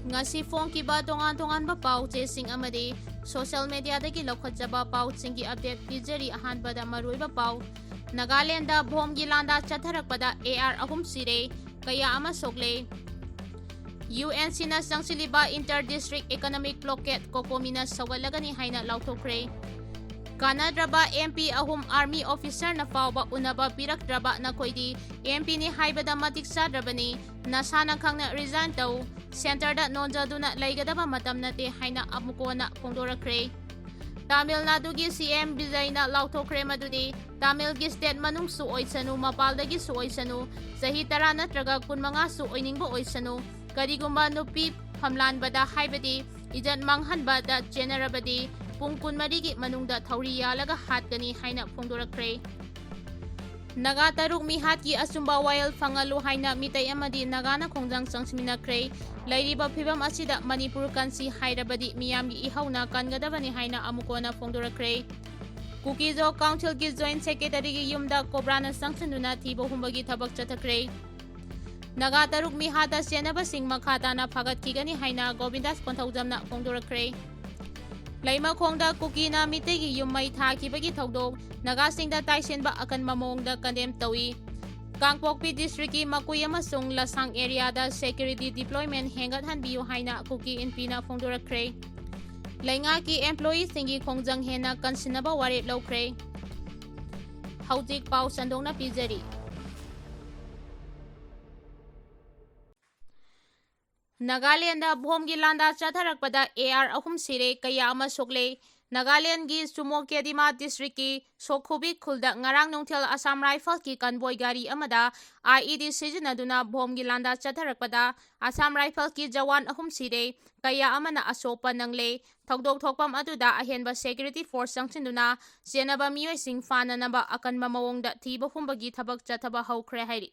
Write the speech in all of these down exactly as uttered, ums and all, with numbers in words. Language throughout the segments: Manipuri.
ꯉꯁꯤ ꯐꯣꯡꯈꯤꯕ ꯇꯣꯉꯥꯟ ꯇꯣꯉꯥꯟꯕ ꯄꯥꯎ ꯆꯦꯁꯤꯡ ꯑꯃꯗꯤ social media ꯗꯒꯤ ꯂꯧꯈꯠꯆꯕ ꯄꯥꯎꯁꯤꯡꯒꯤ update ꯄꯤꯖꯔꯤ꯫ ꯑꯍꯥꯟꯕꯗ ꯃꯔꯨꯑꯣꯏꯕ ꯄꯥꯎ꯫ ꯅꯥꯒꯥꯂꯦꯟꯗ ꯕꯣꯝꯒꯤ ꯂꯥꯟꯗꯥ ꯆꯠꯊꯔꯛꯄꯗ A R ꯑꯍꯨꯝ ꯁꯤꯔꯦ, ꯀꯌꯥ ꯑꯃ ꯁꯣꯛꯂꯦ꯫ U N C ꯅ ꯆꯪꯁꯤꯜꯂꯤꯕ inter district economic blockade COCOMI ꯅ ꯁꯧꯒꯠꯂꯒꯅꯤ ꯍꯥꯏꯅ ꯂꯥꯎꯊꯣꯛꯈ꯭ꯔꯦ꯫ ꯀꯥꯟꯅꯗ꯭ꯔꯕ M P ꯑꯍꯨꯝ army officer ꯅ ꯐꯥꯎꯕ ꯎꯅꯕ ꯄꯤꯔꯛꯇ꯭ꯔꯕ ꯅꯈꯣꯏꯗꯤ M P ꯅꯤ ꯍꯥꯏꯕꯗ ꯃꯇꯤꯛ ꯆꯥꯗ꯭ꯔꯕꯅꯤ꯫ ꯅꯁꯥꯅ ꯈꯪꯅ resign ꯇꯧ꯫ Centre ꯗ ꯅꯣꯟꯖꯗꯨꯅ ꯂꯩꯒꯗꯕ ꯃꯇꯝ ꯅꯠꯇꯦ ꯍꯥꯏꯅ ꯑꯃꯨꯛ ꯍꯟꯅ ꯐꯣꯡꯗꯣꯔꯛꯈ꯭ꯔꯦ꯫ ꯇꯥꯃꯤꯜ ꯅꯥꯗꯨꯒꯤ C M ꯕꯤꯖꯩꯅ ꯂꯥꯎꯊꯣꯛꯈ꯭ꯔꯦ ꯃꯗꯨꯗꯤ ꯇꯥꯃꯤꯜꯒꯤ state ꯃꯅꯨꯡꯁꯨ ꯑꯣꯏꯁꯅꯨ, ꯃꯄꯥꯜꯗꯒꯤꯁꯨ ꯑꯣꯏꯁꯅꯨ, ꯆꯍꯤ ꯇꯔꯥ ꯅꯠꯇ꯭ꯔꯒ ꯀꯨꯟꯃꯉꯥꯁꯨ ꯑꯣꯏꯅꯤꯡꯕ ꯑꯣꯏꯁꯅꯨ, ꯀꯔꯤꯒꯨꯝꯕ ꯅꯨꯄꯤ ꯐꯝꯂꯥꯟꯕꯗ ꯍꯥꯏꯕꯗꯤ ꯏꯖꯠ ꯃꯥꯡꯍꯟꯕꯗ ꯆꯦꯟꯅꯔꯕꯗꯤ ꯄꯨꯡ ꯀꯨꯟꯃꯔꯤꯒꯤ ꯃꯅꯨꯡꯗ ꯊꯧꯔꯤ ꯌꯥꯜꯂꯒ ꯍꯥꯠꯀꯅꯤ ꯍꯥꯏꯅ ꯐꯣꯡꯗꯣꯔꯛꯈ꯭ꯔꯦ꯫ ꯅꯥꯒꯥ ꯇꯔꯨꯛ ꯃꯤꯍꯥꯠꯀꯤ ꯑꯆꯨꯝꯕ ꯋꯥꯌꯦꯜ ꯐꯪꯍꯜꯂꯨ ꯍꯥꯏꯅ ꯃꯤꯇꯩ ꯑꯃꯗꯤ ꯅꯥꯒꯥꯅ ꯈꯣꯡꯖꯪ ꯆꯪꯁꯤꯟꯃꯤꯟꯅꯈ꯭ꯔꯦ꯫ ꯂꯩꯔꯤꯕ ꯐꯤꯕꯝ ꯑꯁꯤꯗ ꯃꯅꯤꯄꯨꯔ ꯀꯟꯁꯤ ꯍꯥꯏꯔꯕꯗꯤ ꯃꯤꯌꯥꯝꯒꯤ ꯏꯍꯧꯅ ꯀꯟꯒꯗꯕꯅꯤ ꯍꯥꯏꯅ ꯑꯃꯨꯛ ꯍꯟꯅ ꯐꯣꯡꯗꯣꯔꯛꯈ꯭ꯔꯦ꯫ ꯀꯨꯀꯤꯖꯣ council ꯒꯤ joint secretary ꯒꯤ ꯌꯨꯝꯗ cobra ꯅ ꯆꯪꯁꯤꯟꯗꯨꯅ ꯊꯤꯕ ꯍꯨꯝꯕꯒꯤ ꯊꯕꯛ ꯆꯠꯊꯈ꯭ꯔꯦ꯫ ꯅꯥꯒꯥ ꯇꯔꯨꯛ ꯃꯤꯍꯥꯠꯇ ꯆꯦꯟꯅꯕꯁꯤꯡ ꯃꯈꯥ ꯇꯥꯅ ꯐꯥꯒꯠꯈꯤꯒꯅꯤ ꯍꯥꯏꯅ ꯒꯣꯕꯤꯟꯗꯥꯁ ꯀꯣꯟꯊꯧꯖꯝꯅ ꯐꯣꯡꯗꯣꯔꯛꯈ꯭ꯔꯦ꯫ ꯂꯩꯃꯈꯣꯡꯗ ꯀꯨꯀꯤꯅ ꯃꯤꯇꯩꯒꯤ ꯌꯨꯝ ꯃꯩ ꯊꯥꯈꯤꯕꯒꯤ ꯊꯧꯗꯣꯛ ꯅꯥꯒꯥꯁꯤꯡꯗ ꯇꯥꯏꯁꯤꯟꯕ ꯑꯀꯟꯕ ꯃꯑꯣꯡꯗ condemn ꯇꯧꯏ꯫ ꯀꯥꯡꯄꯣꯛꯄꯤ district ꯀꯤ ꯃꯀꯨꯏ ꯑꯃꯁꯨꯡ ꯂꯁꯥꯡ area ꯗ security deployment ꯍꯦꯟꯒꯠꯍꯟꯕꯤꯌꯨ ꯍꯥꯏꯅ ꯀꯨꯀꯤ ꯏꯟꯄꯤꯅ ꯐꯣꯡꯗꯣꯔꯛꯈ꯭ꯔꯦ꯫ ꯂꯩꯉꯥꯛꯀꯤ employee ꯁꯤꯡꯒꯤ ꯈꯣꯡꯖꯪ ꯍꯦꯟꯅ ꯀꯟꯁꯤꯟꯅꯕ ꯋꯥꯔꯦꯞ ꯂꯧꯈ꯭ꯔꯦ꯫ ꯍꯧꯖꯤꯛ ꯄꯥꯎ ꯁꯟꯗꯣꯛꯅ ꯄꯤꯖꯔꯤ꯫ ꯅꯥꯒꯥꯂꯦꯟꯗ ꯕꯣꯝꯒꯤ ꯂꯥꯟꯗꯥ ꯆꯠꯊꯔꯛꯄꯗ A R ꯑꯍꯨꯝ ꯁꯤꯔꯦ, ꯀꯌꯥ ꯑꯃ ꯁꯣꯛꯂꯦ꯫ ꯅꯥꯒꯥꯂꯦꯟꯒꯤ ꯆꯨꯃꯣꯀꯦꯗꯤꯃꯥ district ꯀꯤ ꯁꯣꯈꯨꯕꯤ ꯈꯨꯜꯗ ꯉꯔꯥꯡ ꯅꯨꯡꯊꯤꯜ Assam Rifles ꯀꯤ convoy ꯒꯥꯔꯤ ꯑꯃꯗ I E D ꯁꯤꯖꯤꯟꯅꯗꯨꯅ ꯕꯣꯝꯒꯤ ꯂꯥꯟꯗꯥ ꯆꯠꯊꯔꯛꯄꯗ Assam Rifles ꯀꯤ ꯖꯋꯥꯟ ꯑꯍꯨꯝ ꯁꯤꯔꯦ, ꯀꯌꯥ ꯑꯃꯅ ꯑꯁꯣꯛꯄ ꯅꯪꯂꯦ꯫ ꯊꯧꯗꯣꯛ ꯊꯣꯛꯐꯝ ꯑꯗꯨꯗ ꯑꯍꯦꯟꯕ security force ꯆꯪꯁꯤꯟꯗꯨꯅ ꯆꯦꯟꯅꯕ ꯃꯤꯑꯣꯏꯁꯤꯡ ꯐꯥꯅꯅꯕ ꯑꯀꯟꯕ ꯃꯑꯣꯡꯗ ꯊꯤꯕ ꯍꯨꯝꯕꯒꯤ ꯊꯕꯛ ꯆꯠꯊꯕ ꯍꯧꯈ꯭ꯔꯦ ꯍꯥꯏꯔꯤ꯫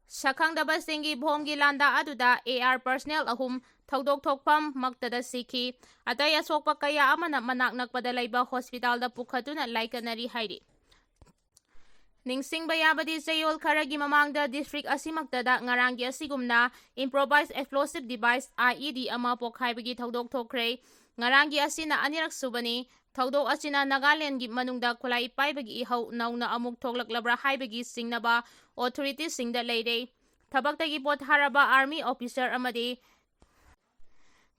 ꯁꯛꯈꯪꯗꯕꯁꯤꯡꯒꯤ ꯕꯣꯝꯒꯤ ꯂꯥꯟꯗꯥ ꯑꯗꯨꯗ A R personnel ꯑꯍꯨꯝ ꯊꯧꯗꯣꯛ ꯊꯣꯛꯐꯝ ꯃꯛꯇꯗ ꯁꯤꯈꯤ꯫ ꯑꯇꯩ ꯑꯁꯣꯛꯄ ꯀꯌꯥ ꯑꯃꯅ ꯃꯅꯥꯛ ꯅꯛꯄꯗ ꯂꯩꯕ hospital ꯗ ꯄꯨꯈꯠꯇꯨꯅ ꯂꯥꯏꯀꯠꯅꯔꯤ ꯍꯥꯏꯔꯤ꯫ ꯅꯤꯡꯁꯤꯡꯕ ꯌꯥꯕꯗꯤ, ꯆꯌꯣꯜ ꯈꯔꯒꯤ ꯃꯃꯥꯡꯗ district ꯑꯁꯤꯃꯛꯇꯗ ꯉꯔꯥꯡꯒꯤ ꯑꯁꯤꯒꯨꯝꯅ improvised explosive device, I E D, ꯑꯃ ꯄꯣꯈꯥꯏꯕꯒꯤ ꯊꯧꯗꯣꯛ ꯊꯣꯛꯈ꯭ꯔꯦ꯫ ꯉꯔꯥꯡꯒꯤ ꯑꯁꯤꯅ ꯑꯅꯤꯔꯛ ꯁꯨꯕꯅꯤ꯫ ꯊꯧꯗꯣꯛ ꯑꯁꯤꯅ ꯅꯥꯒꯥꯂꯦꯟꯒꯤ ꯃꯅꯨꯡꯗ ꯈꯨꯠꯂꯥꯏ ꯄꯥꯏꯕꯒꯤ ꯏꯍꯧ ꯅꯧꯅ ꯑꯃꯨꯛ ꯊꯣꯛꯂꯛꯂꯕ꯭ꯔꯥ ꯍꯥꯏꯕꯒꯤ ꯆꯤꯡꯅꯕ authority ꯁꯤꯡꯗ ꯂꯩꯔꯦ꯫ ꯊꯕꯛꯇꯒꯤ ꯄꯣꯊꯥꯔꯕ army officer ꯑꯃꯗꯤ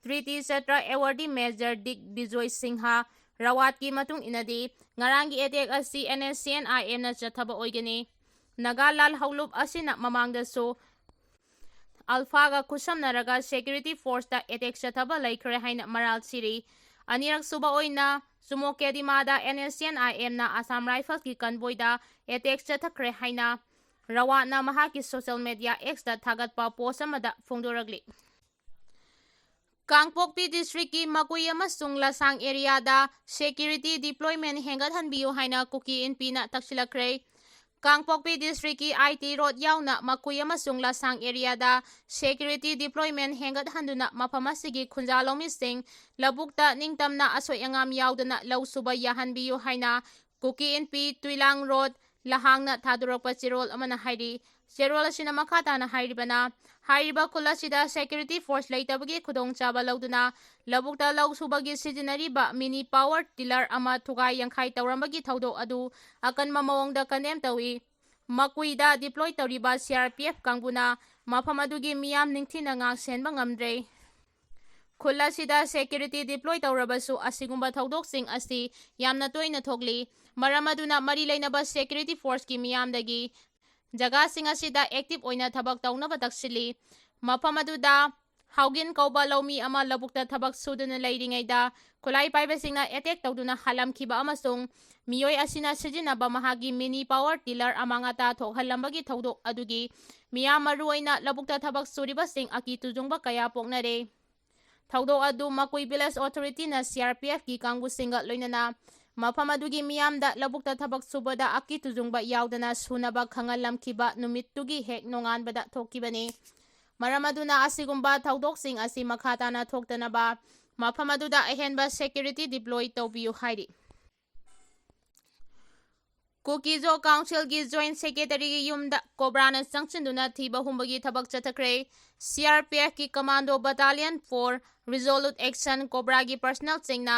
Treaty Chakra awardee Major Digvijoy Singha Rawatꯀꯤ ꯃꯇꯨꯡ ꯏꯟꯅꯗꯤ, ꯉꯔꯥꯡꯒꯤ attack ꯑꯁꯤ N S C N I M ꯅ ꯆꯠꯊꯕ ꯑꯣꯏꯒꯅꯤ꯫ ꯅꯥꯒꯥ ꯂꯥꯜꯍꯧꯂꯨꯞ ꯑꯁꯤꯅ ꯃꯃꯥꯡꯗꯁꯨ ULFAꯒ ꯈꯨꯠꯁꯝꯅꯔꯒ security forceꯇ attack ꯆꯠꯊꯕ ꯂꯩꯈ꯭ꯔꯦ ꯍꯥꯏꯅ ꯃꯔꯥꯜ ꯁꯤꯔꯤ꯫ ꯑꯅꯤꯔꯛ ꯁꯨꯕ ꯑꯣꯏꯅ ꯆꯨꯃꯣꯀꯦꯗꯤꯃꯥꯗ N S C N I M ꯅ Assam Riflesꯀꯤ convoyꯗ attack ꯆꯠꯊꯈ꯭ꯔꯦ ꯍꯥꯏꯅ ꯔꯋꯥꯠꯅ ꯃꯍꯥꯛꯀꯤ social media Xꯇ ꯊꯥꯒꯠꯄ post ꯑꯃꯗ ꯐꯣꯡꯗꯣꯔꯛꯂꯤ꯫ ꯀꯥꯡꯄꯣꯛꯄꯤ districtꯀꯤ ꯃꯀꯨꯏ ꯑꯃꯁꯨꯡ ꯂꯁꯥꯡ areaꯗ security deployment ꯍꯦꯟꯒꯠꯍꯟꯕꯤꯌꯨ ꯍꯥꯏꯅ ꯀꯨꯀꯤ ꯏꯟꯄꯤꯅ ꯇꯛꯁꯤꯜꯂꯛꯈ꯭ꯔꯦ꯫ ꯀꯥꯡꯄꯣꯛꯄꯤ districtꯀꯤ I T road ꯌꯥꯎꯅ ꯃꯀꯨꯏ ꯑꯃꯁꯨꯡ ꯂꯁꯥꯡ areaꯗ security deployment ꯍꯦꯟꯒꯠꯍꯟꯗꯨꯅ ꯃꯐꯝ ꯑꯁꯤꯒꯤ ꯈꯨꯟꯖꯥ ꯂꯧꯃꯤꯁꯤꯡ ꯂꯧꯕꯨꯛꯇ ꯅꯤꯡꯇꯝꯅ ꯑꯁꯣꯏ ꯑꯉꯥꯝ ꯌꯥꯎꯗꯅ ꯂꯧ ꯁꯨꯕ ꯌꯥꯍꯟꯕꯤꯌꯨ ꯍꯥꯏꯅ ꯀꯨꯀꯤ ꯏꯟꯄꯤ ꯇꯨꯏꯂꯥꯡ ꯔꯣꯗ ꯂꯍꯥꯡꯅ ꯊꯥꯗꯣꯔꯛꯄ ꯆꯦꯔꯣꯜ ꯑꯃꯅ ꯍꯥꯏꯔꯤ꯫ ꯆꯦꯔꯣꯜ ꯑꯁꯤꯅ ꯃꯈꯥ ꯇꯥꯅ ꯍꯥꯏꯔꯤꯕꯅ, ꯍꯥꯏꯔꯤꯕ ꯈꯨꯜ ꯑꯁꯤꯗ security force ꯂꯩꯇꯕꯒꯤ ꯈꯨꯗꯣꯡꯆꯥꯕ ꯂꯧꯗꯨꯅ ꯂꯧꯕꯨꯛꯇ ꯂꯧ ꯁꯨꯕꯒꯤ ꯁꯤꯖꯤꯟꯅꯔꯤꯕ mini power tiller ꯑꯃ ꯊꯨꯒꯥꯏ ꯌꯥꯡꯈꯥꯏ ꯇꯧꯔꯝꯕꯒꯤ ꯊꯧꯗꯣꯛ ꯑꯗꯨ ꯑꯀꯟꯕ ꯃꯑꯣꯡꯗ condemn ꯇꯧꯏ꯫ ꯃꯀꯨꯏꯗ deploy ꯇꯧꯔꯤꯕ C R P F ꯀꯥꯡꯕꯨꯅ ꯃꯐꯝ ꯑꯗꯨꯒꯤ ꯃꯤꯌꯥꯝ ꯅꯤꯡꯊꯤꯅ ꯉꯥꯛ ꯁꯦꯟꯕ ꯉꯝꯗ꯭ꯔꯦ꯫ ꯈꯨꯜ ꯑꯁꯤꯗ security deploy ꯇꯧꯔꯕꯁꯨ, ꯑꯁꯤꯒꯨꯝꯕ ꯊꯧꯗꯣꯛꯁꯤꯡ ꯑꯁꯤ ꯌꯥꯝꯅ ꯇꯣꯏꯅ ꯊꯣꯛꯂꯤ꯫ ꯃꯔꯝ ꯑꯗꯨꯅ ꯃꯔꯤ ꯂꯩꯅꯕ security forceꯀꯤ ꯃꯤꯌꯥꯝꯗꯒꯤ ꯖꯒꯥꯁꯤꯡ ꯑꯁꯤꯗ active ꯑꯣꯏꯅ ꯊꯕꯛ ꯇꯧꯅꯕ ꯇꯛꯁꯤꯜꯂꯤ꯫ ꯃꯐꯝ ꯑꯗꯨꯗ ꯍꯥꯎꯒꯤꯟ ꯀꯧꯕ ꯂꯧꯃꯤ ꯑꯃ ꯂꯧꯕꯨꯛꯇ ꯊꯕꯛ ꯁꯨꯗꯨꯅ ꯂꯩꯔꯤꯉꯩꯗ ꯈꯨꯠꯂꯥꯏ ꯄꯥꯏꯕꯁꯤꯡꯅ attack ꯇꯧꯗꯨꯅ ꯍꯥꯠꯂꯝꯈꯤꯕ ꯑꯃꯁꯨꯡ ꯃꯤꯑꯣꯏ ꯑꯁꯤꯅ ꯁꯤꯖꯤꯟꯅꯕ ꯃꯍꯥꯛꯀꯤ mini power tiller ꯑꯃꯥꯡ ꯑꯇꯥ ꯊꯣꯛꯍꯜꯂꯝꯕꯒꯤ ꯊꯧꯗꯣꯛ ꯑꯗꯨꯒꯤ ꯃꯤꯌꯥꯝ, ꯃꯔꯨꯑꯣꯏꯅ ꯂꯧꯕꯨꯛꯇ ꯊꯕꯛ ꯁꯨꯔꯤꯕꯁꯤꯡ, ꯑꯀꯤ ꯇꯨꯖꯨꯡꯕ ꯀꯌꯥ ꯄꯣꯛꯅꯔꯦ꯫ ꯊꯧꯗꯣꯛ ꯑꯗꯨ ꯃꯀꯨꯏ village authorityꯅ C R P Fꯀꯤ ꯀꯥꯡꯕꯨꯁꯤꯡꯒ ꯂꯣꯏꯅꯅ ꯃꯐꯝ ꯑꯗꯨꯒꯤ ꯃꯤꯌꯥꯝꯗ ꯂꯧꯕꯨꯛꯇ ꯊꯕꯛ ꯁꯨꯕꯗ ꯑꯀꯤ ꯇꯨꯖꯨꯡꯕ ꯌꯥꯎꯗꯅ ꯁꯨꯅꯕ ꯈꯪꯍꯜꯂꯝꯈꯤꯕ ꯅꯨꯃꯤꯠꯇꯨꯒꯤ ꯍꯦꯛ ꯅꯣꯡꯉꯥꯟꯕꯗ ꯊꯣꯛꯈꯤꯕꯅꯤ꯫ ꯃꯔꯝ ꯑꯗꯨꯅ ꯑꯁꯤꯒꯨꯝꯕ ꯊꯧꯗꯣꯛꯁꯤꯡ ꯑꯁꯤ ꯃꯈꯥ ꯇꯥꯅ ꯊꯣꯛꯇꯅꯕ ꯃꯐꯝ ꯑꯗꯨꯗ ꯑꯍꯦꯟꯕ security deploy ꯇꯧꯕꯤꯌꯨ ꯍꯥꯏꯔꯤ꯫ ꯀꯨꯀꯤꯖꯣ ꯀꯥꯎꯟꯁꯤꯜꯒꯤ ꯖꯣꯏꯟꯠ ꯁꯦꯀ꯭ꯔꯦꯇꯔꯤꯒꯤ ꯌꯨꯝꯗ ꯀꯣꯕ꯭ꯔꯥꯅ ꯆꯪꯁꯤꯟꯗꯨꯅ ꯊꯤꯕ ꯍꯨꯝꯕꯒꯤ ꯊꯕꯛ ꯆꯠꯊꯈ꯭ꯔꯦ꯫ ꯁꯤ ꯑꯥꯔ ꯄꯤ ꯑꯦꯐꯀꯤ commando battalion for resolute action ꯀꯣꯕ꯭ꯔꯥꯒꯤ ꯄꯔꯁꯅꯦꯜꯁꯤꯡꯅ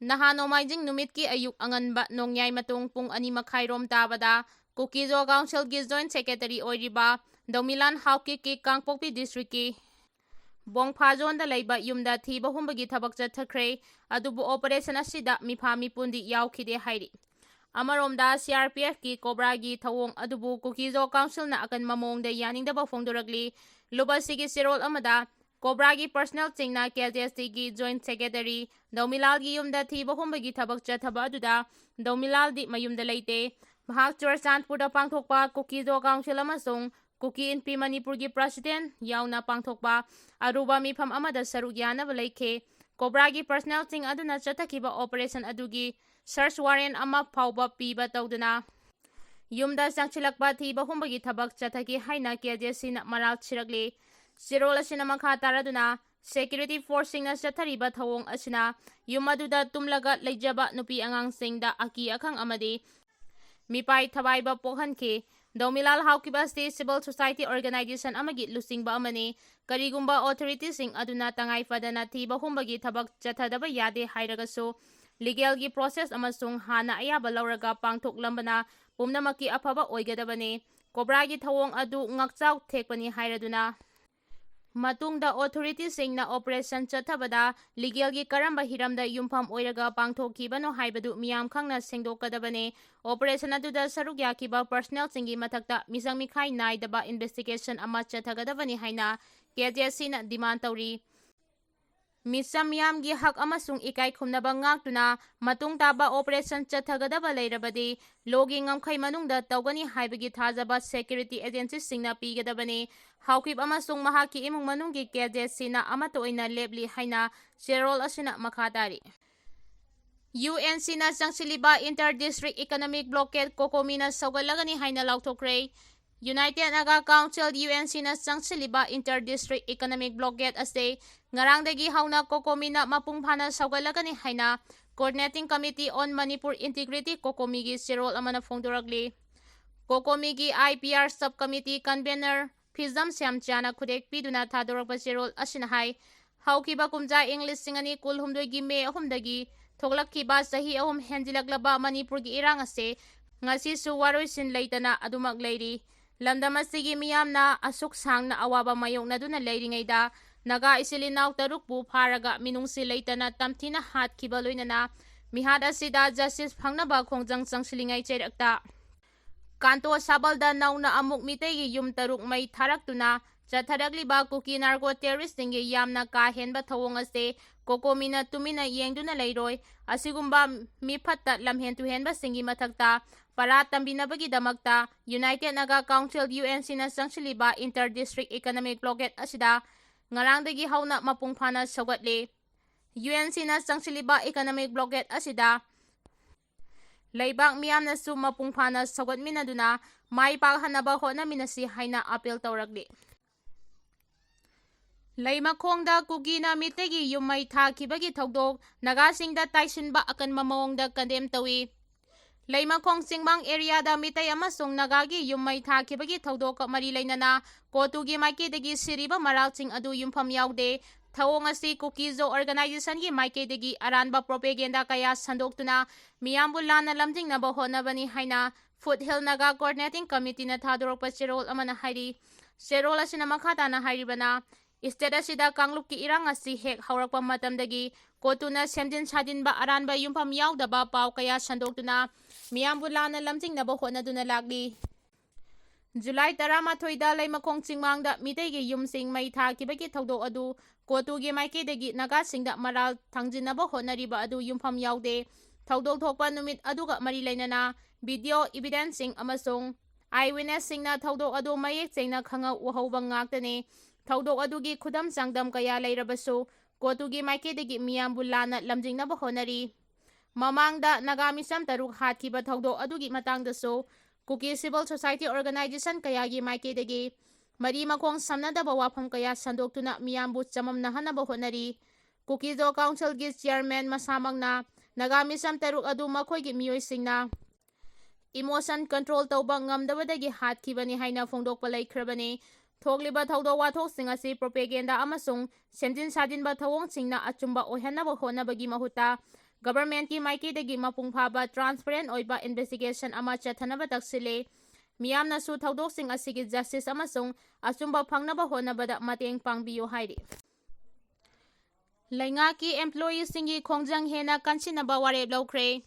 ꯅꯍꯥꯟ ꯅꯣꯡꯃꯥꯏꯖꯤꯡ ꯅꯨꯃꯤꯠꯀꯤ ꯑꯌꯨꯛ ꯑꯉꯟꯕ ꯅꯣꯡꯌꯥꯏ ꯃꯇꯨꯡ ꯄꯨꯡ ꯑꯅꯤ ꯃꯈꯥꯏꯔꯣꯝ ꯇꯥꯕꯗ ꯀꯨꯀꯤꯖꯣ ꯀꯥꯎꯟꯁꯤꯜꯒꯤ ꯖꯣꯏꯟꯠ ꯁꯦꯀ꯭ꯔꯦꯇꯔꯤ ꯑꯣꯏꯔꯤꯕ ꯗꯧꯃꯤꯂꯥꯟ ꯍꯥꯎꯀꯤꯞꯀꯤ ꯀꯥꯡꯄꯣꯛꯄꯤ ꯗꯤꯁꯇ꯭ꯔꯤꯛꯀꯤ ꯕꯣꯡꯐꯥꯖꯣꯟꯗ ꯂꯩꯕ ꯌꯨꯝꯗ ꯊꯤꯕ ꯍꯨꯝꯕꯒꯤ ꯊꯕꯛ ꯆꯠꯊꯈ꯭ꯔꯦ꯫ ꯑꯗꯨꯕꯨ ꯑꯣꯄꯔꯦꯁꯟ ꯑꯁꯤꯗ ꯃꯤꯐꯥ ꯃꯤꯄꯨꯟꯗꯤ ꯌꯥꯎꯈꯤꯗꯦ ꯍꯥꯏꯔꯤ꯫ ꯑꯃꯔꯣꯝꯗ ꯁꯤ ꯑꯥꯔ ꯄꯤ ꯑꯦꯐꯀꯤ ꯀꯣꯕ꯭ꯔꯥꯒꯤ ꯊꯧꯑꯣꯡ ꯑꯗꯨꯕꯨ ꯀꯨꯀꯤꯖꯣ ꯀꯥꯎꯟꯁꯤꯜꯅ ꯑꯀꯟꯕ ꯃꯑꯣꯡꯗ ꯌꯥꯅꯤꯡꯗꯕ ꯐꯣꯡꯗꯣꯔꯛꯂꯤ꯫ ꯂꯨꯞ ꯑꯁꯤꯒꯤ ꯆꯦꯔꯣꯜ ꯑꯃꯗ ꯀꯣꯕ꯭ꯔꯥꯒꯤ ꯄꯔꯁꯅꯦꯜꯁꯤꯡꯅ ꯀꯦ ꯖꯤ ꯑꯦꯁ ꯇꯤꯒꯤ ꯖꯣꯏꯟꯠ ꯁꯦꯀ꯭ꯔꯦꯇꯔꯤ ꯗꯧꯃꯤꯂꯥꯜꯒꯤ ꯌꯨꯝꯗ ꯊꯤꯕ ꯍꯨꯝꯕꯒꯤ ꯊꯕꯛ ꯆꯠꯊꯕ ꯑꯗꯨꯗ ꯗꯧꯃꯤꯂꯥꯜꯗꯤ ꯃꯌꯨꯝꯗ ꯂꯩꯇꯦ꯫ ꯃꯍꯥꯛ ꯆꯨꯔꯆꯥꯟꯄꯨꯔꯗ ꯄꯥꯡꯊꯣꯛꯄ ꯀꯨꯀꯤꯖꯣ ꯀꯥꯎꯟꯁꯤꯜ ꯑꯃꯁꯨꯡ ꯀꯨꯀꯤ ꯏꯟꯄꯤ ꯃꯅꯤꯄꯨꯔꯒꯤ ꯄ꯭ꯔꯁꯤꯗꯦꯟꯠ ꯌꯥꯎꯅ ꯄꯥꯡꯊꯣꯛꯄ ꯑꯔꯨꯕ ꯃꯤꯐꯝ ꯑꯃꯗ ꯁꯔꯨꯛ ꯌꯥꯅꯕ ꯂꯩꯈꯤ꯫ ꯀꯣꯕ꯭ꯔꯥꯒꯤ ꯄꯔꯁꯅꯦꯜꯁꯤꯡ ꯑꯗꯨꯅ ꯆꯠꯊꯈꯤꯕ ꯑꯣꯄꯔꯦꯁꯟ ꯑꯗꯨꯒꯤ ꯁꯔꯆ ꯋꯥꯔꯦꯟꯠ ꯑꯃ ꯐꯥꯎꯕ ꯄꯤꯕ ꯇꯧꯗꯅ ꯌꯨꯝꯗ ꯆꯪꯁꯤꯜꯂꯛꯄ ꯊꯤꯕ ꯍꯨꯝꯕꯒꯤ ꯊꯕꯛ ꯆꯠꯊꯈꯤ ꯍꯥꯏꯅ ꯀꯦ ꯖꯦ ꯁꯤꯅ ꯃꯔꯥꯜ ꯁꯤꯔꯛꯂꯤ꯫ ꯆꯦꯔꯣꯜ ꯑꯁꯤꯅ ꯃꯈꯥ ꯇꯥꯔꯗꯨꯅ, ꯁꯦꯀ꯭ꯌꯨꯔꯤꯇꯤ ꯐꯣꯔꯁꯁꯤꯡꯅ ꯆꯠꯊꯔꯤꯕ ꯊꯧꯑꯣꯡ ꯑꯁꯤꯅ ꯌꯨꯝ ꯑꯗꯨꯗ ꯇꯨꯝꯂꯒ ꯂꯩꯖꯕ ꯅꯨꯄꯤ ꯑꯉꯥꯡꯁꯤꯡꯗ ꯑꯀꯤ ꯑꯈꯪ ꯑꯃꯗꯤ ꯃꯤꯄꯥꯏ ꯊꯕꯥꯏꯕ ꯄꯣꯛꯍꯟꯈꯤ꯫ ꯗꯧꯃꯤꯂꯥꯜ ꯍꯥꯎꯀꯤꯞ ꯑꯁꯤ ꯁꯤꯚꯤꯜ ꯁꯣꯁꯥꯏꯇꯤ ꯑꯣꯔꯒꯅꯥꯏꯖꯦꯁꯟ ꯑꯃꯒꯤ ꯂꯨꯆꯤꯡꯕ ꯑꯃꯅꯤ꯫ ꯀꯔꯤꯒꯨꯝꯕ ꯑꯣꯊꯣꯔꯤꯇꯤꯁꯤꯡ ꯑꯗꯨꯅ ꯇꯉꯥꯏ ꯐꯗꯅ ꯊꯤꯕ ꯍꯨꯝꯕꯒꯤ ꯊꯕꯛ ꯆꯠꯊꯗꯕ ꯌꯥꯗꯦ ꯍꯥꯏꯔꯒꯁꯨ, ꯂꯤꯒꯦꯜꯒꯤ ꯄ꯭ꯔꯣꯁꯦꯁ ꯑꯃꯁꯨꯡ ꯍꯥꯟꯅ ꯑꯌꯥꯕ ꯂꯧꯔꯒ ꯄꯥꯡꯊꯣꯛꯂꯝꯕꯅ ꯄꯨꯝꯅꯃꯛꯀꯤ ꯑꯐꯕ ꯑꯣꯏꯒꯗꯕꯅꯤ꯫ ꯀꯣꯕ꯭ꯔꯥꯒꯤ ꯊꯧꯑꯣꯡ ꯑꯗꯨ ꯉꯥꯛꯆꯥꯎ ꯊꯦꯛꯄꯅꯤ ꯍꯥꯏꯔꯗꯨꯅ, ꯃꯇꯨꯡꯗ ꯑꯣꯊꯣꯔꯤꯇꯤꯁꯤꯡꯅ ꯑꯣꯄꯔꯦꯁꯟ ꯆꯠꯊꯕꯗ ꯂꯤꯒꯦꯜꯒꯤ ꯀꯔꯝꯕ ꯍꯤꯔꯝꯗ ꯌꯨꯝꯐꯝ ꯑꯣꯏꯔꯒ ꯄꯥꯡꯊꯣꯛꯈꯤꯕꯅꯣ ꯍꯥꯏꯕꯗꯨ ꯃꯤꯌꯥꯝ ꯈꯪꯅ ꯁꯦꯡꯗꯣꯛꯀꯗꯕꯅꯤ꯫ ꯑꯣꯄꯔꯦꯁꯟ ꯑꯗꯨꯗ ꯁꯔꯨꯛ ꯌꯥꯈꯤꯕ ꯄꯔꯁꯅꯦꯜꯁꯤꯡꯒꯤ ꯃꯊꯛꯇ ꯃꯤꯆꯪ ꯃꯤꯈꯥꯏ ꯅꯥꯏꯗꯕ ꯏꯟꯚꯦꯁꯇꯤꯒꯦꯁꯟ ꯑꯃ ꯆꯠꯊꯒꯗꯕꯅꯤ ꯍꯥꯏꯅ ꯀꯦ ꯖꯦ ꯁꯤꯅ ꯗꯤꯃꯥꯟ ꯇꯧꯔꯤ꯫ ꯃꯤꯆꯝ ꯃꯤꯌꯥꯝꯒꯤ ꯍꯛ ꯑꯃꯁꯨꯡ ꯏꯀꯥꯏ ꯈꯨꯝꯅꯕ ꯉꯥꯛꯇꯨꯅ ꯃꯇꯨꯡ ꯇꯥꯕ ꯑꯣꯄꯔꯦꯁꯟ ꯆꯠꯊꯒꯗꯕ ꯂꯩꯔꯕꯗꯤ ꯂꯣꯒꯤ ꯉꯝꯈꯩ ꯃꯅꯨꯡꯗ ꯇꯧꯒꯅꯤ ꯍꯥꯏꯕꯒꯤ ꯊꯥꯖꯕ ꯁꯦꯀ꯭ꯌꯨꯔꯤꯇꯤ ꯑꯦꯖꯦꯟꯁꯤꯁꯤꯡꯅ ꯄꯤꯒꯗꯕꯅꯤ꯫ ꯍꯥꯎꯀꯤꯞ ꯑꯃꯁꯨꯡ ꯃꯍꯥꯛꯀꯤ ꯏꯃꯨꯡ ꯃꯅꯨꯡꯒꯤ ꯀꯦ ꯖꯦ ꯁꯤꯅ ꯑꯃꯠꯇ ꯑꯣꯏꯅ ꯂꯦꯞꯂꯤ ꯍꯥꯏꯅ ꯆꯦꯔꯣꯜ ꯑꯁꯤꯅ ꯃꯈꯥ ꯇꯥꯔꯤ꯫ ꯌꯨ ꯑꯦꯟ ꯁꯤꯅ ꯆꯪꯁꯤꯜꯂꯤꯕ ꯏꯟꯇꯔ ꯗꯤꯁꯇ꯭ꯔꯤꯛ ꯏꯀꯅꯣꯃꯤꯛ ꯕ꯭ꯂꯣꯀꯦꯠ ꯀꯣꯀꯣꯃꯤꯅ ꯁꯧꯒꯠꯂꯒꯅꯤ ꯍꯥꯏꯅ ꯂꯥꯎꯊꯣꯛꯈ꯭ꯔꯦ꯫ United Naga council, U N ꯁꯤꯅ ꯆꯪꯁꯤꯜꯂꯤꯕ ꯏꯟꯇꯔ ꯗꯤꯁꯇ꯭ꯔꯤꯛ ꯏꯀꯅꯣꯃꯤꯛ ꯕ꯭ꯂꯣꯀꯦꯠ ꯑꯁꯤ ꯉꯔꯥꯡꯗꯒꯤ ꯍꯧꯅ ꯀꯣꯀꯣꯃꯤꯅ ꯃꯄꯨꯡ ꯐꯥꯅ ꯁꯧꯒꯠꯂꯒꯅꯤ ꯍꯥꯏꯅ Coordinating Committee on Manipur Integrity, COCOMI ꯒꯤ ꯆꯦꯔꯣꯜ ꯑꯃꯅ ꯐꯣꯡꯗꯣꯔꯛꯂꯤ꯫ COCOMI ꯒꯤ I P R Sub Committee Convener ꯐꯤꯖꯝ ꯁ꯭ꯌꯥꯝꯆꯥꯅ ꯈꯨꯗꯦꯛ ꯄꯤꯗꯨꯅ ꯊꯥꯗꯣꯔꯛꯄ ꯆꯦꯔꯣꯜ ꯑꯁꯤꯅ ꯍꯥꯏ, ꯍꯧꯈꯤꯕ ꯀꯨꯝꯖꯥ ꯏꯪ ꯂꯤꯁꯤꯡ ꯑꯅꯤ ꯀꯨꯟꯍꯨꯝꯗꯣꯏꯒꯤ ꯃꯦ ꯑꯍꯨꯝꯗꯒꯤ ꯊꯣꯛꯂꯛꯈꯤꯕ ꯆꯍꯤ ꯑꯍꯨꯝ ꯍꯦꯟꯖꯤꯜꯂꯛꯂꯕ ꯃꯅꯤꯄꯨꯔꯒꯤ ꯏꯔꯥꯡ ꯑꯁꯤ ꯉꯁꯤꯁꯨ ꯋꯥꯔꯣꯏꯁꯤꯟ ꯂꯩꯇꯅ ꯑꯗꯨꯃꯛ ꯂꯩꯔꯤ꯫ ꯂꯝꯗꯝ ꯑꯁꯤꯒꯤ ꯃꯤꯌꯥꯝꯅ ꯑꯁꯨꯛ ꯁꯥꯡꯅ ꯑꯋꯥꯕ ꯃꯥꯌꯣꯛꯅꯗꯨꯅ ꯂꯩꯔꯤꯉꯩꯗ ꯅꯥꯒꯥ ꯏꯆꯤꯜ ꯏꯅꯥꯎ ꯇꯔꯨꯛꯄꯨ ꯐꯥꯔꯒ ꯃꯤꯅꯨꯡꯁꯤ ꯂꯩꯇꯅ ꯇꯝꯊꯤꯅ ꯍꯥꯠꯈꯤꯕ ꯂꯣꯏꯅꯅ ꯃꯤꯍꯥꯠ ꯑꯁꯤꯗ justice ꯐꯪꯅꯕ ꯈꯣꯡꯖꯪ ꯆꯪꯁꯤꯜꯂꯤꯉꯩ ꯆꯩꯔꯛꯇ ꯀꯥꯟꯇꯣ ꯁꯥꯕꯜꯗ ꯅꯧꯅ ꯑꯃꯨꯛ ꯃꯤꯇꯩꯒꯤ ꯌꯨꯝ ꯇꯔꯨꯛ ꯃꯩ ꯊꯥꯔꯛꯇꯨꯅ ꯆꯠꯊꯔꯛꯂꯤꯕ ꯀꯨꯀꯤ narco terroristꯁꯤꯡꯒꯤ ꯌꯥꯝꯅ ꯀꯥ ꯍꯦꯟꯕ ꯊꯧꯑꯣꯡ ꯑꯁꯤ COCOMIꯅ ꯇꯨꯃꯤꯟꯅ ꯌꯦꯡꯗꯨꯅ ꯂꯩꯔꯣꯏ꯫ ꯑꯁꯤꯒꯨꯝꯕ ꯃꯤꯐꯠꯇ ꯂꯝꯍꯦꯟ ꯇꯨꯍꯦꯟꯕꯁꯤꯡꯒꯤ ꯃꯊꯛꯇ ꯄꯔꯥ ꯇꯝꯕꯤꯅꯕꯒꯤꯗꯃꯛꯇ United Naga Council, UNCꯅ ꯆꯪꯁꯤꯜꯂꯤꯕ inter district economic blockade ꯑꯁꯤꯗ ꯉꯔꯥꯡꯗꯒꯤ ꯍꯧꯅ ꯃꯄꯨꯡ ꯐꯥꯅ ꯁꯧꯒꯠꯂꯤ꯫ UNCꯅ ꯆꯪꯁꯤꯜꯂꯤꯕ economic blockade ꯑꯁꯤꯗ ꯂꯩꯕꯥꯛ ꯃꯤꯌꯥꯝꯅꯁꯨ ꯃꯄꯨꯡ ꯐꯥꯅ ꯁꯧꯒꯠꯃꯤꯟꯅꯗꯨꯅ ꯃꯥꯏ ꯄꯥꯛꯍꯟꯅꯕ ꯍꯣꯠꯅꯃꯤꯟꯅꯁꯤ ꯍꯥꯏꯅ appeal ꯇꯧꯔꯛꯂꯤ꯫ ꯂꯩꯃꯈꯣꯡꯗ ꯀꯨꯀꯤꯅ ꯃꯤꯇꯩꯒꯤ ꯌꯨꯝ ꯃꯩ ꯊꯥꯈꯤꯕꯒꯤ ꯊꯧꯗꯣꯛ ꯅꯥꯒꯥꯁꯤꯡꯗ ꯇꯥꯏꯁꯤꯟꯕ ꯑꯀꯟꯕ ꯃꯑꯣꯡꯗ condemn ꯇꯧꯏ꯫ ꯂꯩꯃꯈꯣꯡ ꯆꯤꯡꯃꯥꯡ areaꯗ ꯃꯤꯇꯩ ꯑꯃꯁꯨꯡ ꯅꯥꯒꯥꯒꯤ ꯌꯨꯝ ꯃꯩ ꯊꯥꯈꯤꯕꯒꯤ ꯊꯧꯗꯣꯛꯀ ꯃꯔꯤ ꯂꯩꯅꯅ COTUꯒꯤ ꯃꯥꯏꯀꯩꯗꯒꯤ ꯁꯤꯔꯤꯕ ꯃꯔꯥꯜꯁꯤꯡ ꯑꯗꯨ ꯌꯨꯝꯐꯝ ꯌꯥꯎꯗꯦ꯫ ꯊꯧꯑꯣꯡ ꯑꯁꯤ ꯀꯨꯀꯤꯖꯣ organizationꯒꯤ ꯃꯥꯏꯀꯩꯗꯒꯤ ꯑꯔꯥꯟꯕ propaganda ꯀꯌꯥ ꯁꯟꯗꯣꯛꯇꯨꯅ ꯃꯤꯌꯥꯝꯕꯨ ꯂꯥꯟꯅ ꯂꯝꯖꯤꯡꯅꯕ ꯍꯣꯠꯅꯕꯅꯤ ꯍꯥꯏꯅ Foothill Naga Coordinating Committeeꯅ ꯊꯥꯗꯣꯔꯛꯄ ꯆꯦꯔꯣꯜ ꯑꯃꯅ ꯍꯥꯏꯔꯤ꯫ ꯆꯦꯔꯣꯜ ꯑꯁꯤꯅ ꯃꯈꯥ ꯇꯥꯅ ꯍꯥꯏꯔꯤꯕꯅ, state ꯑꯁꯤꯗ ꯀꯥꯡꯂꯨꯞꯀꯤ ꯏꯔꯥꯡ ꯑꯁꯤ ꯍꯦꯛ ꯍꯧꯔꯛꯄ ꯃꯇꯝꯗꯒꯤ COTUꯅ ꯁꯦꯝꯖꯤꯟ ꯁꯥꯖꯤꯟꯕ ꯑꯔꯥꯟꯕ ꯌꯨꯝꯐꯝ ꯌꯥꯎꯗꯕ ꯄꯥꯎ ꯀꯌꯥ ꯁꯟꯗꯣꯛꯇꯨꯅ ꯃꯤꯌꯥꯝꯕꯨ ꯂꯥꯟꯅ ꯂꯝꯖꯤꯡꯅꯕ ꯍꯣꯠꯅꯗꯨꯅ ꯂꯥꯛꯂꯤ꯫ ꯖꯨꯂꯥꯏ ꯇꯔꯥꯃꯥꯊꯣꯏꯗ ꯂꯩꯃꯈꯣꯡ ꯆꯤꯡꯃꯥꯡꯗ ꯃꯤꯇꯩꯒꯤ ꯌꯨꯝꯁꯤꯡ ꯃꯩ ꯊꯥꯈꯤꯕꯒꯤ ꯊꯧꯗꯣꯛ ꯑꯗꯨ COTUꯒꯤ ꯃꯥꯏꯀꯩꯗꯒꯤ ꯅꯥꯒꯥꯁꯤꯡꯗ ꯃꯔꯥꯜ ꯊꯥꯡꯖꯤꯟꯅꯕ ꯍꯣꯠꯅꯔꯤꯕ ꯑꯗꯨ ꯌꯨꯝꯐꯝ ꯌꯥꯎꯗꯦ꯫ ꯊꯧꯗꯣꯛ ꯊꯣꯛꯄ ꯅꯨꯃꯤꯠ ꯑꯗꯨꯒ ꯃꯔꯤ ꯂꯩꯅꯅ video evidenceꯁꯤꯡ ꯑꯃꯁꯨꯡ eyewitnessꯁꯤꯡꯅ ꯊꯧꯗꯣꯛ ꯑꯗꯨ ꯃꯌꯦꯛ ꯁꯦꯡꯅ ꯈꯪꯍꯧ ꯎꯍꯧꯕ ꯉꯥꯛꯇꯅꯤ꯫ ꯊꯧꯗꯣꯛ ꯑꯗꯨꯒꯤ ꯈꯨꯗꯝ ꯆꯥꯡꯗꯝ ꯀꯌꯥ ꯂꯩꯔꯕꯁꯨ COTUꯒꯤ ꯃꯥꯏꯀꯩꯗꯒꯤ ꯃꯤꯌꯥꯝꯕꯨ ꯂꯥꯟꯅ ꯂꯝꯖꯤꯡꯅꯕ ꯍꯣꯠꯅꯔꯤ꯫ ꯃꯃꯥꯡꯗ ꯅꯥꯒꯥ ꯃꯤꯆꯝ ꯇꯔꯨꯛ ꯍꯥꯠꯈꯤꯕ ꯊꯧꯗꯣꯛ ꯑꯗꯨꯒꯤ ꯃꯇꯥꯡꯗꯁꯨ ꯀꯨꯀꯤ civil society organization ꯀꯌꯥꯒꯤ ꯃꯥꯏꯀꯩꯗꯒꯤ ꯃꯔꯤ ꯃꯈꯣꯡ ꯁꯝꯅꯗꯕ ꯋꯥꯐꯝ ꯀꯌꯥ ꯁꯟꯗꯣꯛꯇꯨꯅ ꯃꯤꯌꯥꯝꯕꯨ ꯆꯃꯝꯅꯍꯟꯅꯕ ꯍꯣꯠꯅꯔꯤ꯫ ꯀꯨꯀꯤꯖꯣ Councilꯒꯤ chairman ꯃꯁꯥꯃꯛꯅ ꯅꯥꯒꯥ ꯃꯤꯁꯝ ꯇꯔꯨꯛ ꯑꯗꯨ ꯃꯈꯣꯏꯒꯤ ꯃꯤꯑꯣꯏꯁꯤꯡꯅ emotion control ꯇꯧꯕ ꯉꯝꯗꯕꯗꯒꯤ ꯍꯥꯠꯈꯤꯕꯅꯤ ꯍꯥꯏꯅ ꯐꯣꯡꯗꯣꯛꯄ ꯂꯩꯈ꯭ꯔꯕꯅꯤ꯫ ꯊꯣꯛꯂꯤꯕ ꯊꯧꯗꯣꯛ ꯋꯥꯊꯣꯛꯁꯤꯡ ꯑꯁꯤ propaganda ꯑꯃꯁꯨꯡ ꯁꯦꯝꯖꯤꯟ ꯁꯥꯖꯤꯟꯕ ꯊꯧꯑꯣꯡꯁꯤꯡꯅ ꯑꯆꯨꯝꯕ ꯑꯣꯏꯍꯟꯅꯕ ꯍꯣꯠꯅꯕꯒꯤ ꯃꯍꯨꯠꯇ government ꯀꯤ ꯃꯥꯏꯀꯩꯗꯒꯤ ꯃꯄꯨꯡ ꯐꯥꯕ transparent ꯑꯣꯏꯕ investigation ꯑꯃ ꯆꯠꯊꯅꯕ ꯇꯛꯁꯤꯜꯂꯤ꯫ ꯃꯤꯌꯥꯝꯅꯁꯨ ꯊꯧꯗꯣꯛꯁꯤꯡ ꯑꯁꯤꯒꯤ justice ꯑꯃꯁꯨꯡ ꯑꯆꯨꯝꯕ ꯐꯪꯅꯕ ꯍꯣꯠꯅꯕꯗ ꯃꯇꯦꯡ ꯄꯥꯡꯕꯤꯌꯨ ꯍꯥꯏꯔꯤ꯫ ꯂꯩꯉꯥꯛꯀꯤ employee ꯁꯤꯡꯒꯤ ꯈꯣꯡꯖꯪ ꯍꯦꯟꯅ ꯀꯟꯁꯤꯟꯅꯕ ꯋꯥꯔꯦꯞ ꯂꯧꯈ꯭ꯔꯦ꯫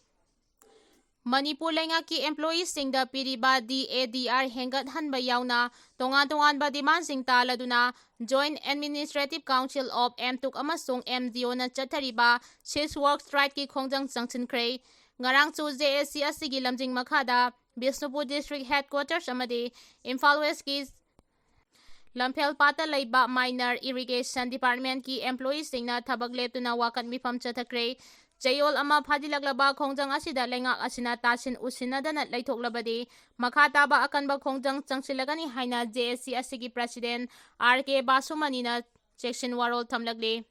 ꯃꯅꯤꯄꯨꯔ ꯂꯩꯉꯥꯛꯀꯤ employee ꯁꯤꯡꯗ ꯄꯤꯔꯤꯕ D A D R ꯍꯦꯟꯒꯠꯍꯟꯕ ꯌꯥꯎꯅ ꯇꯣꯉꯥꯟ ꯇꯣꯉꯥꯟꯕ demand ꯁꯤꯡ ꯇꯥꯜꯂꯗꯨꯅ Joint Administrative Council of M tuk ꯑꯃꯁꯨꯡ M D O ꯅ ꯆꯠꯊꯔꯤꯕ cease work strike ꯀꯤ ꯈꯣꯡꯖꯪ ꯆꯪꯁꯤꯟꯈ꯭ꯔꯦ꯫ ꯉꯔꯥꯡꯁꯨ J A C ꯑꯁꯤꯒꯤ ꯂꯝꯖꯤꯡ ꯃꯈꯥꯗ ꯕꯤꯁꯅꯨꯄꯨꯔ district headquarters ꯑꯃꯗꯤ ꯏꯝꯐꯥꯜ West ꯀꯤ ꯂꯝꯐꯦꯜ ꯄꯥꯠꯇ ꯂꯩꯕ minor irrigation department ꯀꯤ employee ꯁꯤꯡꯅ ꯊꯕꯛ ꯂꯦꯞꯇꯨꯅ ꯋꯥꯀꯠ ꯃꯤꯐꯝ ꯆꯠꯊꯈ꯭ꯔꯦ꯫ ꯆꯌꯣꯜ ꯑꯃ ꯐꯥꯖꯤꯜꯂꯛꯂꯕ ꯈꯣꯡꯖꯪ ꯑꯁꯤꯗ ꯂꯩꯉꯥꯛ ꯑꯁꯤꯅ ꯇꯥꯁꯤꯟ ꯎꯁꯤꯟꯅꯗꯅ ꯂꯩꯊꯣꯛꯂꯕꯗꯤ ꯃꯈꯥ ꯇꯥꯕ ꯑꯀꯟꯕ ꯈꯣꯡꯖꯪ ꯆꯪꯁꯤꯜꯂꯒꯅꯤ ꯍꯥꯏꯅ J A C ꯑꯁꯤꯒꯤ president R K ꯕꯥꯁꯨꯃꯅꯤꯅ ꯆꯦꯛꯁꯤꯟ ꯋꯥꯔꯣꯜ ꯊꯝꯂꯛꯂꯤ꯫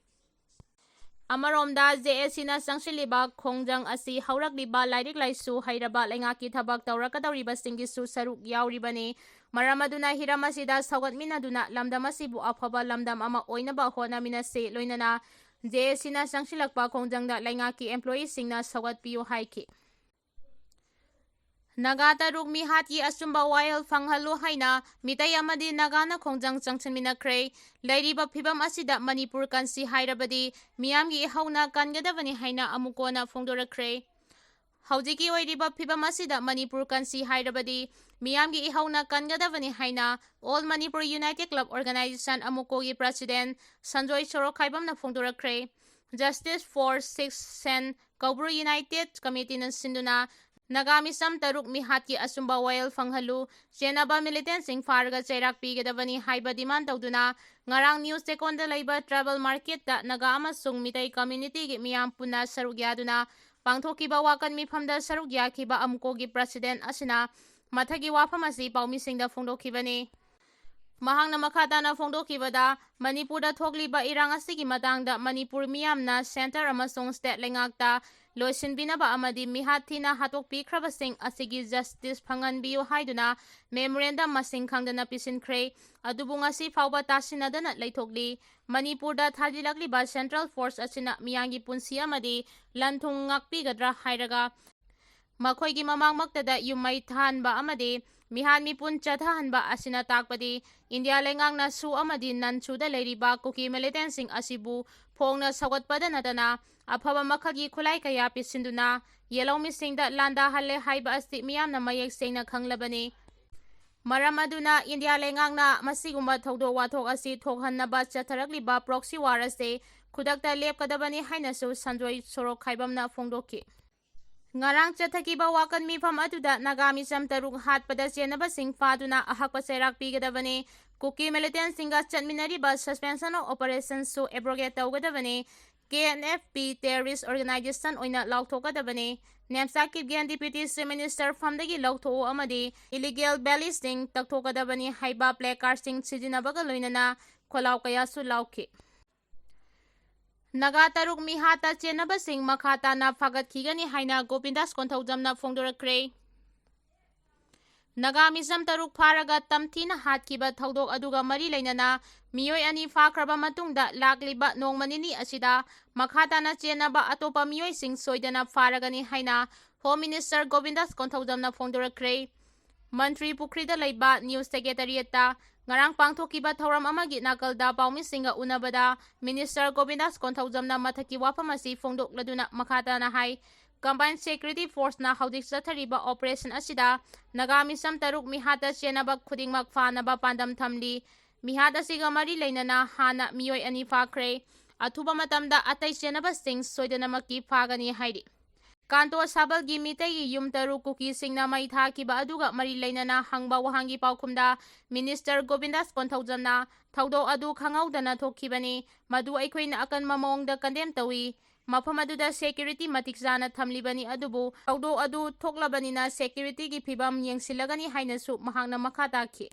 ꯑꯃꯔꯣꯝꯗ, J A C ꯅ ꯆꯪꯁꯤꯜꯂꯤꯕ ꯈꯣꯡꯖꯪ ꯑꯁꯤ ꯍꯧꯔꯛꯂꯤꯕ ꯂꯥꯏꯔꯤꯛ ꯂꯥꯏꯁꯨ ꯍꯩꯔꯕ ꯂꯩꯉꯥꯛꯀꯤ ꯊꯕꯛ ꯇꯧꯔꯛꯀꯗꯧꯔꯤꯕꯁꯤꯡꯒꯤꯁꯨ ꯁꯔꯨꯛ ꯌꯥꯎꯔꯤꯕꯅꯤ꯫ ꯃꯔꯝ ꯑꯗꯨꯅ ꯍꯤꯔꯝ ꯑꯁꯤꯗ ꯁꯧꯒꯠꯃꯤꯟꯅꯗꯨꯅ ꯂꯝꯗꯝ ꯑꯁꯤꯕꯨ ꯑꯐꯕ ꯂꯝꯗꯝ ꯑꯃ ꯑꯣꯏꯅꯕ ꯍꯣꯠꯅꯃꯤꯟꯅꯁꯤ꯫ ꯂꯣꯏꯅꯅ J A C ꯅ ꯆꯪꯁꯤꯜꯂꯛꯄ ꯈꯣꯡꯖꯪꯗ ꯂꯩꯉꯥꯛꯀꯤ employee ꯁꯤꯡꯅ ꯁꯧꯒꯠꯄꯤꯌꯨ ꯍꯥꯏꯈꯤ꯫ ꯅꯥꯒꯥ ꯇꯔꯨꯛ ꯃꯤꯍꯥꯠꯀꯤ ꯑꯆꯨꯝꯕ ꯋꯥꯌꯦꯜ ꯐꯪꯍꯜꯂꯨ ꯍꯥꯏꯅ ꯃꯤꯇꯩ ꯑꯃꯗꯤ ꯅꯥꯒꯥꯅ ꯈꯣꯡꯖꯪ ꯆꯪꯁꯤꯟꯃꯤꯟꯅꯈ꯭ꯔꯦ꯫ ꯂꯩꯔꯤꯕ ꯐꯤꯕꯝ ꯑꯁꯤꯗ ꯃꯅꯤꯄꯨꯔ ꯀꯟꯁꯤ ꯍꯥꯏꯔꯕꯗꯤ ꯃꯤꯌꯥꯝꯒꯤ ꯏꯍꯧꯅ ꯀꯟꯒꯗꯕꯅꯤ ꯍꯥꯏꯅ ꯑꯃꯨꯛ ꯀꯣꯟꯅ ꯐꯣꯡꯗꯣꯔꯛꯈ꯭ꯔꯦ꯫ ꯍꯧꯖꯤꯛꯀꯤ ꯑꯣꯏꯔꯤꯕ ꯐꯤꯕꯝ ꯑꯁꯤꯗ ꯃꯅꯤꯄꯨꯔ ꯀꯟꯁꯤ ꯍꯥꯏꯔꯕꯗꯤ ꯃꯤꯌꯥꯝꯒꯤ ꯏꯍꯧꯅ ꯀꯟꯒꯗꯕꯅꯤ ꯍꯥꯏꯅ All Manipur United Club Organization ꯑꯃꯨꯛꯀꯣꯒꯤ president Sanjoy ꯁꯣꯔꯣꯛꯈꯥꯏꯕꯝꯅ ꯐꯣꯡꯗꯣꯔꯛꯈ꯭ꯔꯦ꯫ Justice for Six Sen Koubru United Committee ꯅ ꯁꯤꯟꯗꯨꯅ ꯅꯥꯒꯥ ꯃꯤꯁꯝ ꯇꯔꯨꯛ ꯃꯤꯍꯥꯠꯀꯤ ꯑꯆꯨꯝꯕ ꯋꯥꯌꯦꯜ ꯐꯪꯍꯜꯂꯨ, ꯆꯦꯟꯅꯕ militant ꯁꯤꯡ ꯐꯥꯔꯒ ꯆꯩꯔꯥꯛ ꯄꯤꯒꯗꯕꯅꯤ ꯍꯥꯏꯕ demand ꯇꯧꯗꯨꯅ ꯉꯔꯥꯡ ꯅ꯭ꯌꯨ ꯆꯦꯛꯀꯣꯟꯗ ꯂꯩꯕ tribal market ꯇ ꯅꯥꯒꯥ ꯑꯃꯁꯨꯡ ꯃꯤꯇꯩ community ꯒꯤ ꯃꯤꯌꯥꯝ ꯄꯨꯟꯅ ꯁꯔꯨꯛ ꯌꯥꯗꯨꯅ ꯄꯥꯡꯊꯣꯛꯈꯤꯕ ꯋꯥꯀꯠ ꯃꯤꯐꯝꯗ ꯁꯔꯨꯛ ꯌꯥꯈꯤꯕ ꯑꯃꯨꯛꯀꯣꯒꯤ president ꯑꯁꯤꯅ ꯃꯊꯛꯀꯤ ꯋꯥꯐꯝ ꯑꯁꯤ ꯄꯥꯎꯃꯤꯁꯤꯡꯗ ꯐꯣꯡꯗꯣꯛꯈꯤꯕꯅꯤ꯫ ꯃꯍꯥꯛꯅ ꯃꯈꯥ ꯇꯥꯅ ꯐꯣꯡꯗꯣꯛꯈꯤꯕꯗ, ꯃꯅꯤꯄꯨꯔꯗ ꯊꯣꯛꯂꯤꯕ ꯏꯔꯥꯡ ꯑꯁꯤꯒꯤ ꯃꯇꯥꯡꯗ ꯃꯅꯤꯄꯨꯔ ꯃꯤꯌꯥꯝꯅ centre ꯑꯃꯁꯨꯡ state ꯂꯩꯉꯥꯛꯇ ꯂꯣꯏꯁꯤꯟꯕꯤꯅꯕ ꯑꯃꯗꯤ ꯃꯤꯍꯥꯠ ꯊꯤꯅ ꯍꯥꯠꯇꯣꯛꯄꯤꯈ꯭ꯔꯕꯁꯤꯡ ꯑꯁꯤꯒꯤ justice ꯐꯪꯍꯟꯕꯤꯌꯨ ꯍꯥꯏꯗꯨꯅ memorandum ꯃꯁꯤꯡ ꯈꯪꯗꯅ ꯄꯤꯁꯤꯟꯈ꯭ꯔꯦ꯫ ꯑꯗꯨꯕꯨ ꯉꯁꯤ ꯐꯥꯎꯕ ꯇꯥꯁꯤꯟꯅꯗꯅ ꯂꯩꯊꯣꯛꯂꯤ꯫ ꯃꯅꯤꯄꯨꯔꯗ ꯊꯥꯖꯤꯜꯂꯛꯂꯤꯕ central force ꯑꯁꯤꯅ ꯃꯤꯌꯥꯝꯒꯤ ꯄꯨꯟꯁꯤ ꯑꯃꯗꯤ ꯂꯟ ꯊꯨꯝ ꯉꯥꯛꯄꯤꯒꯗ꯭ꯔꯥ ꯍꯥꯏꯔꯒ, ꯃꯈꯣꯏꯒꯤ ꯃꯃꯥꯡꯃꯛꯇꯗ ꯌꯨꯝ ꯃꯩ ꯊꯥꯍꯟꯕ ꯑꯃꯗꯤ ꯃꯤꯍꯥꯠ ꯃꯤꯄꯨꯟ ꯆꯠꯊꯍꯟꯕ ꯑꯁꯤꯅ ꯇꯥꯛꯄꯗꯤ ꯏꯟꯗꯤꯌꯥ ꯂꯩꯉꯥꯛꯅ ꯁꯨ ꯑꯃꯗꯤ ꯅꯟ ꯁꯨꯗ ꯂꯩꯔꯤꯕ ꯀꯨꯀꯤ militantꯁꯤꯡ ꯑꯁꯤꯕꯨ ꯐꯣꯡꯅ ꯁꯧꯒꯠꯄꯗ ꯅꯠꯇꯅ ꯑꯐꯕ ꯃꯈꯜꯒꯤ ꯈꯨꯠꯂꯥꯏ ꯀꯌꯥ ꯄꯤꯁꯤꯟꯗꯨꯅ ꯌꯦꯜꯍꯧꯃꯤꯁꯤꯡꯗ ꯂꯥꯟꯗꯥꯍꯜꯂꯦ ꯍꯥꯏꯕ ꯑꯁꯤ ꯃꯤꯌꯥꯝꯅ ꯃꯌꯦꯛ ꯁꯦꯡꯅ ꯈꯪꯂꯕꯅꯤ꯫ ꯃꯔꯝ ꯑꯗꯨꯅ ꯏꯟꯗꯤꯌꯥ ꯂꯩꯉꯥꯛꯅ ꯃꯁꯤꯒꯨꯝꯕ ꯊꯧꯗꯣꯛ ꯋꯥꯊꯣꯛ ꯑꯁꯤ ꯊꯣꯛꯍꯟꯅꯕ ꯆꯠꯊꯔꯛꯂꯤꯕ proxy war ꯑꯁꯤ ꯈꯨꯗꯛꯇ ꯂꯦꯞꯀꯗꯕꯅꯤ ꯍꯥꯏꯅꯁꯨ ꯁꯟꯖꯣꯏ ꯁꯣꯔꯣꯛꯈꯥꯏꯕꯝꯅ ꯐꯣꯡꯗꯣꯛꯈꯤ꯫ ꯉꯔꯥꯡ ꯆꯠꯊꯈꯤꯕ ꯋꯥꯀꯠ ꯃꯤꯐꯝ ꯑꯗꯨꯗ ꯅꯥꯒꯥ ꯃꯤꯆꯝ ꯇꯔꯨꯛ ꯍꯥꯠꯄꯗ ꯆꯦꯟꯅꯕꯁꯤꯡ ꯐꯥꯗꯨꯅ ꯑꯍꯛꯄ ꯆꯩꯔꯥꯛ ꯄꯤꯒꯗꯕꯅꯤ꯫ ꯀꯨꯀꯤ militantꯁꯤꯡꯒ ꯆꯠꯃꯤꯟꯅꯔꯤꯕ suspension of operationꯁꯨ abrogate ꯇꯧꯒꯗꯕꯅꯤ꯫ K N F P terrorist organisation ꯑꯣꯏꯅ ꯂꯥꯎꯊꯣꯛꯀꯗꯕꯅꯤ꯫ Nemcha Kipgen Deputy Chief Minister ꯐꯝꯗꯒꯤ ꯂꯧꯊꯣꯛꯎ ꯑꯃꯗꯤ illegal valleyꯁꯤꯡ ꯇꯛꯊꯣꯛꯀꯗꯕꯅꯤ ꯍꯥꯏꯕ placardꯁꯤꯡ ꯁꯤꯖꯤꯟꯅꯕꯒ ꯂꯣꯏꯅꯅ ꯈꯣꯜꯂꯥꯎ ꯀꯌꯥꯁꯨ ꯂꯥꯎꯈꯤ꯫ ꯅꯥꯒꯥ ꯇꯔꯨꯛ ꯃꯤꯍꯥꯠꯇ ꯆꯦꯟꯅꯕꯁꯤꯡ ꯃꯈꯥ ꯇꯥꯅ ꯐꯥꯒꯠꯈꯤꯒꯅꯤ ꯍꯥꯏꯅ ꯒꯣꯕꯤꯟꯗꯥꯁ ꯀꯣꯟꯊꯧꯖꯝꯅ ꯐꯣꯡꯗꯣꯔꯛꯈ꯭ꯔꯦ꯫ ꯅꯥꯒꯥ ꯃꯤꯆꯝ ꯇꯔꯨꯛ ꯐꯥꯔꯒ ꯇꯝꯊꯤꯅ ꯍꯥꯠꯈꯤꯕ ꯊꯧꯗꯣꯛ ꯑꯗꯨꯒ ꯃꯔꯤ ꯂꯩꯅꯅ ꯃꯤꯑꯣꯏ ꯑꯅꯤ ꯐꯥꯈ꯭ꯔꯕ ꯃꯇꯨꯡꯗ ꯂꯥꯛꯂꯤꯕ ꯅꯣꯡꯃ ꯅꯤꯅꯤ ꯑꯁꯤꯗ ꯃꯈꯥ ꯇꯥꯅ ꯆꯦꯟꯅꯕ ꯑꯇꯣꯞꯄ ꯃꯤꯑꯣꯏꯁꯤꯡ ꯁꯣꯏꯗꯅ ꯐꯥꯔꯒꯅꯤ ꯍꯥꯏꯅ Home Minister ꯒꯣꯕꯤꯟꯗꯥꯁ ꯀꯣꯟꯊꯧꯖꯝꯅ ꯐꯣꯡꯗꯣꯔꯛꯈ꯭ꯔꯦ꯫ ꯃꯟꯇ꯭ꯔꯤ ꯄꯨꯈ꯭ꯔꯤꯗ ꯂꯩꯕ News Secretariatꯇ ꯉꯔꯥꯡ ꯄꯥꯡꯊꯣꯛꯈꯤꯕ ꯊꯧꯔꯝ ꯑꯃꯒꯤ ꯅꯥꯀꯜꯗ ꯄꯥꯎꯃꯤꯁꯤꯡꯒ ꯎꯅꯕꯗ Minister ꯒꯣꯕꯤꯟꯗꯥꯁ ꯀꯣꯟꯊꯧꯖꯝꯅ ꯃꯊꯛꯀꯤ ꯋꯥꯐꯝ ꯑꯁꯤ ꯐꯣꯡꯗꯣꯛꯂꯗꯨꯅ ꯃꯈꯥ ꯇꯥꯅ ꯍꯥꯏ, Combined Security Forceꯅ ꯍꯧꯖꯤꯛ ꯆꯠꯊꯔꯤꯕ operation ꯑꯁꯤꯗ ꯅꯥꯒꯥ ꯃꯤꯆꯝ ꯇꯔꯨꯛ ꯃꯤꯍꯥꯠꯇ ꯆꯦꯟꯅꯕ ꯈꯨꯗꯤꯡꯃꯛ ꯐꯥꯅꯕ ꯄꯥꯟꯗꯝ ꯊꯝꯂꯤ꯫ ꯃꯤꯍꯥꯠ ꯑꯁꯤꯒ ꯃꯔꯤ ꯂꯩꯅꯅ ꯍꯥꯟꯅ ꯃꯤꯑꯣꯏ ꯑꯅꯤ ꯐꯥꯈ꯭ꯔꯦ꯫ ꯑꯊꯨꯕ ꯃꯇꯝꯗ ꯑꯇꯩ ꯆꯦꯟꯅꯕꯁꯤꯡ ꯁꯣꯏꯗꯅꯃꯛꯀꯤ ꯐꯥꯒꯅꯤ ꯍꯥꯏꯔꯤ꯫ ꯀꯥꯟꯇꯣ ꯁꯥꯕꯜꯒꯤ ꯃꯤꯇꯩꯒꯤ ꯌꯨꯝ ꯇꯔꯨꯛ ꯀꯨꯀꯤꯁꯤꯡꯅ ꯃꯩ ꯊꯥꯈꯤꯕ ꯑꯗꯨꯒ ꯃꯔꯤ ꯂꯩꯅꯅ ꯍꯪꯕ ꯋꯥꯍꯪꯒꯤ ꯄꯥꯎꯈꯨꯝꯗ Minister ꯒꯣꯕꯤꯟꯗꯥꯁ ꯀꯣꯟꯊꯧꯖꯝꯅ ꯊꯧꯗꯣꯛ ꯑꯗꯨ ꯈꯪꯍꯧꯗꯅ ꯊꯣꯛꯈꯤꯕꯅꯤ, ꯃꯗꯨ ꯑꯩꯈꯣꯏꯅ ꯑꯀꯟꯕ ꯃꯑꯣꯡꯗ condemn ꯇꯧꯏ꯫ ꯃꯐꯝ ꯑꯗꯨꯗ security ꯃꯇꯤꯛ ꯆꯥꯅ ꯊꯝꯂꯤꯕꯅꯤ, ꯑꯗꯨꯕꯨ ꯊꯧꯗꯣꯛ ꯑꯗꯨ ꯊꯣꯛꯂꯕꯅꯤꯅ securityꯒꯤ ꯐꯤꯕꯝ ꯌꯦꯡꯁꯤꯜꯂꯒꯅꯤ ꯍꯥꯏꯅꯁꯨ ꯃꯍꯥꯛꯅ ꯃꯈꯥ ꯇꯥꯈꯤ꯫